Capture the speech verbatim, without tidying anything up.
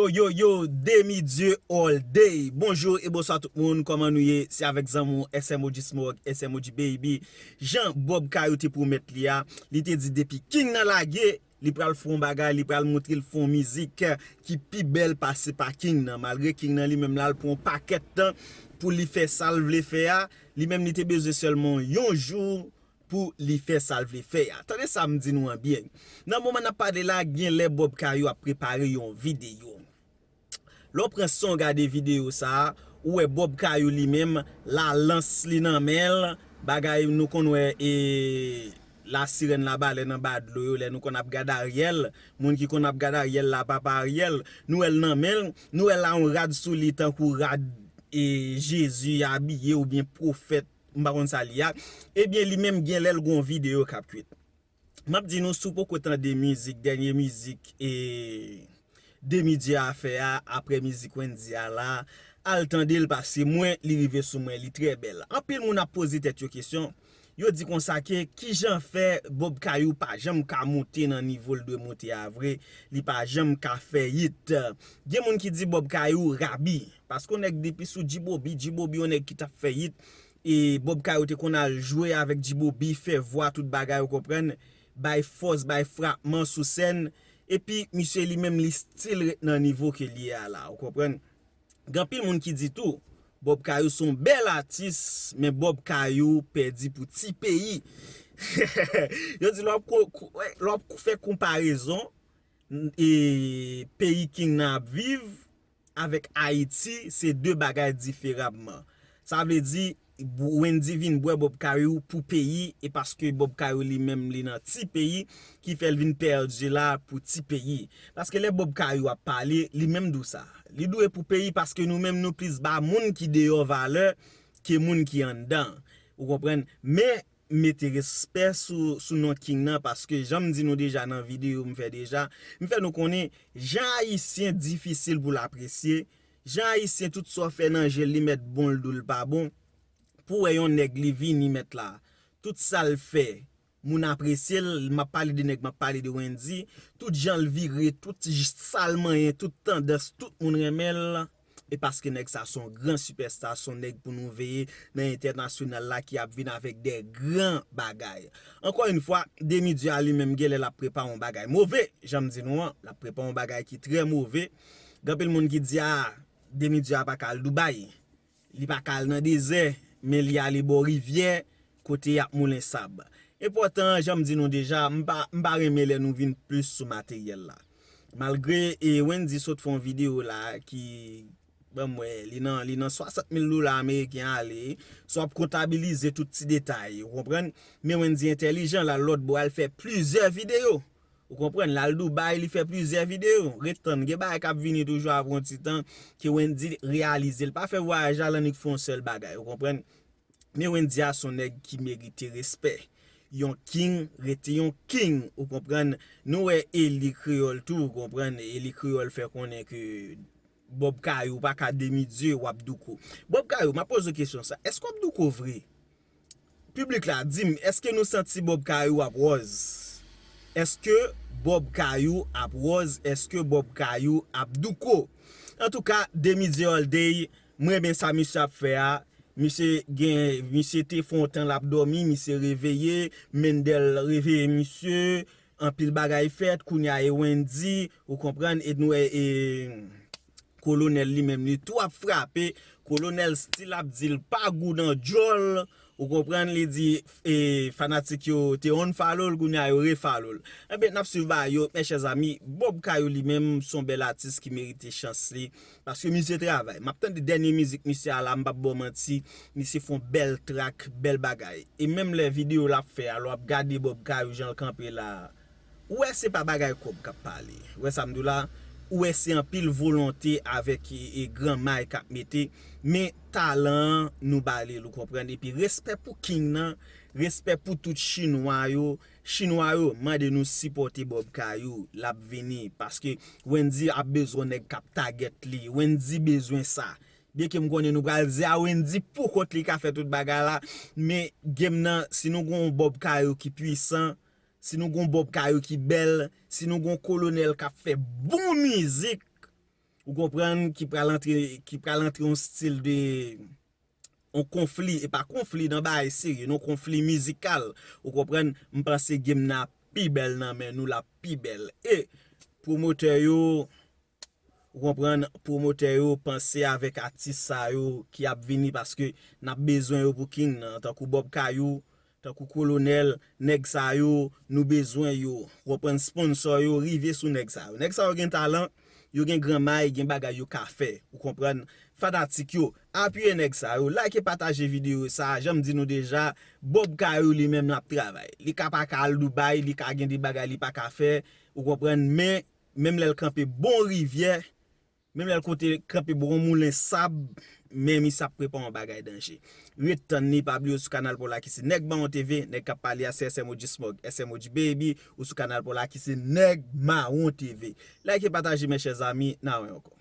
Yo, yo, yo, Demi Dieu all day. Bonjou e bonswa tout moun, kòman nou ye? Se avèk zanmi w S M O G Smoke, S M O G Baby. Jan Bob Kayou te pwomèt li a, li te di depi King nan lage, li pral fè yon bagay, li pral montre l fè yon mizik ki pi bèl pase pa King nan. Malgre King nan li menm la, l pran yon pakèt tan pou li fè sa l vle fè a, li menm li te bezwen sèlman yon jou pou li fè sa l vle fè a. Tande sa m di nou an byen. Nan moman n ap pale la, gen lè Bob Kayou ap prepare yon videyo. Lè w pran san w gade videyo sa a, ou wè Bob Kayou li menm, lalans li nan men l, bagay nou konn wè e lasirèn la balè nan ba dlo yo, lè nou konn ap gade Ariel, moun ki konn ap gade Ariel la, papa Ariel, nou wè l nan men l, nou wè l la yon rad sou li tankou rad e Jezi abiye oubyen pwofèt, m pa konn sa li a, ebyen li menm gen lè l gon videyo k ap kwit. M ap di nou, si w poko tande mizik, dènye mizik e Demi Dieu a fè a, apre mizik Wendy a la, al tande l pase mwen, li rive sou mwen, li trè bèl. Anpil moun ap poze tèt yo kesyon, yo di konsa ke kijan fè Bob Kayou pa janm ka monte nan nivo l dwe monte a vre, li pa janm ka fè hit. Gen moun ki di Bob Kayou rabi, paske yon nèg depi sou Djibobi, Djibobi yon nèg ki t ap fè hit, e Bob Kayou te konn al jwe avèk Djibobi, fè vwa tout bagay, ou konprann, bay fòs, bay frapman sou sèn, epi misye li menm li still ret nan nivo ke li ye a la, ou konprann. Gen anpil moun ki di tou, Bob Kayou se yon bèl atis, men Bob Kayou pèdi pou ti peyi. Yo di lè w ap ko- ko- lè w ap fè konparezon, e peyi King nan ap viv, avèk Ayiti, se de bagay diferaman. Sa vle di, Wendy vin bwè Bob Kayou pou peyi, e paske Bob Kayou li menm li nan ti peyi, ki fè l vin pèdi la pou ti peyi. Paske lè Bob Kayou ap pale, li menm di w sa. Li dwe pou peyi paske nou menm nou plis ba moun ki deyò valè ke moun ki anndan. Ou konprann? Men mete respè sou, sou non King nan, paske jan m di nou deja nan videyo m fè deja, m fè nou konnen jan Ayisyen difisil pou l apresye, jan Ayisyen tout sa w fè nan je l li mèt bon, l di w l pa bon, pou w wè yon nèg li vini mèt la, tout sa l fè, moun apresye l, m ap pale de nèg, m ap pale de Wendy, tout jan l vire, tout j- sa l manyen, tout tandans, tout moun renmen l, e paske nèg sa se yon gran sipèsta, se yon nèg pou nou veye nan entènasyonal la ki ap vin avèk de gran bagay. Ankò yon fwa, Demi Dieu a li menm gen lè l ap prepare yon bagay move, jan m di nou an, l ap prepare yon bagay ki trè move. Gen anpil moun ki di a, Demi Dieu a pa ka al Dubai, li pa ka al nan dezè, men li ale bò rivyè, kote y ap moulen sab. Enpòtan, jan m di nou deja, m pa, m pa renmen lè nou vin plis sou materyèl la. Malgre e Wendy sot fè yon videyo la ki, ban m wè, li nan, li nan swasant mil dola ameriken ale, si w ap kontabilize tout ti detay, ou konprann? Men Wendy entèlijan, l al lòt bò, al fè plizyè videyo. Ou konprann? L al Dubai, li fè plizyè videyo. Ret tann, gen bagay k ap vini toujou apre yon ti tan ke Wendy reyalize. L pa fè vwayaj la, l annik fè yon sèl bagay, ou konprann? Men Wendy a se yon nèg ki merite respè. Yon king rete yon king, ou konprann? Nou wè Eli Kreyòl tou, ou konprann? Eli Kreyòl fè konnen ke Bob Kayou pa ka Demi Dieu, w ap douko. Bob Kayou, m ap poze w kesyon sa. Èske w ap douko vre? Piblik la, di m, èske nou santi Bob Kayou ap wòz? Èske Bob Kayou ap wòz? Èske Bob Kayou ap douko? Antouka, Demi Dieu all day, m renmen sa misye ap fè a. Misye gen, misye te fè yon tan l ap dòmi, misye reveye, Mendel reveye misye, anpil bagay fèt, kounye a e Wendy, ou konprann, e nou wè, e, Kolonèl li menm li tou ap frape, Kolonèl still ap di l pa gou nan djòl, ou konprann, li di, e, fanatik yo te unfollow l, kounye a yo refollow l. Enben, n ap swiv bagay yo, mes chers amis, Bob Kayou li menm se yon bèl atis ki merite chans li, paske misye travay. M ap tande dènye mizik misye a la, m p ap ba w manti, misye fè yon bèl trak, bèl bagay. E menm lè videyo l ap fè a, lè w ap gade Bob Kayou jan l kanpe la, ou wè se pa bagay kòb k ap pale. Ou wè sa m di w la? Ou wè se anpil volonte avèk e, e gran may k ap mete. Men talan an, nou ba li l, ou konprann? Epi respè pou King nan, respè pou tout Chinwa yo. Chinwa yo, mande nou sipòte Bob Kayou, l ap vini. Paske Wendy ap bezwen nèg k ap tagèt li. Wendy bezwen sa. Byenke m konnen nou pral di a Wendy pou kont li ka fè tout bagay la, men game nan, si nou gon Bob Kayou ki pwisan, si nou gon Bob Kayou ki bèl, si nou gon Kolonèl k ap fè bon mizik, ou konprann, ki pral antre, ki pral antre yon stil de, yon konfli, e pa konfli nan bagay serye, non, konfli mizikal, ou konprann, m panse game nan pi bèl nan men nou, l ap pi bèl. E pwomotè yo, ou konprann, pwomotè yo panse avèk atis sa yo ki ap vini, paske n ap bezwen yo pou King nan, tankou Bob Kayou, tankou Kolonèl, nèg sa yo, nou bezwen yo. Ou konprann, sponsò yo, rive sou nèg sa yo. Nèg sa yo gen talan, yo gen gran may, gen bagay yo ka fè. Ou konprann? Fanatik yo, apiye nèg sa yo, like, pataje videyo sa. Jan m di nou deja, Bob Kayou li menm l ap travay. Li ka pa ka al Dubai, li ka gen de bagay li pa ka fè, ou konprann, men menm lè l kanpe bò rivyè, menm lè l kote kanpe bò yon moulen sab, men misye ap prepare yon bagay danje. Ret tann li, pa bliye w sou kanal pa w la ki se Nèg Mawon T V, nèg k ap pale a se S M O G Smog, S M O G Baby, ou sou kanal pa w la ki se Nèg Mawon T V. Like, pataje, mes chers amis, n a wè ankò.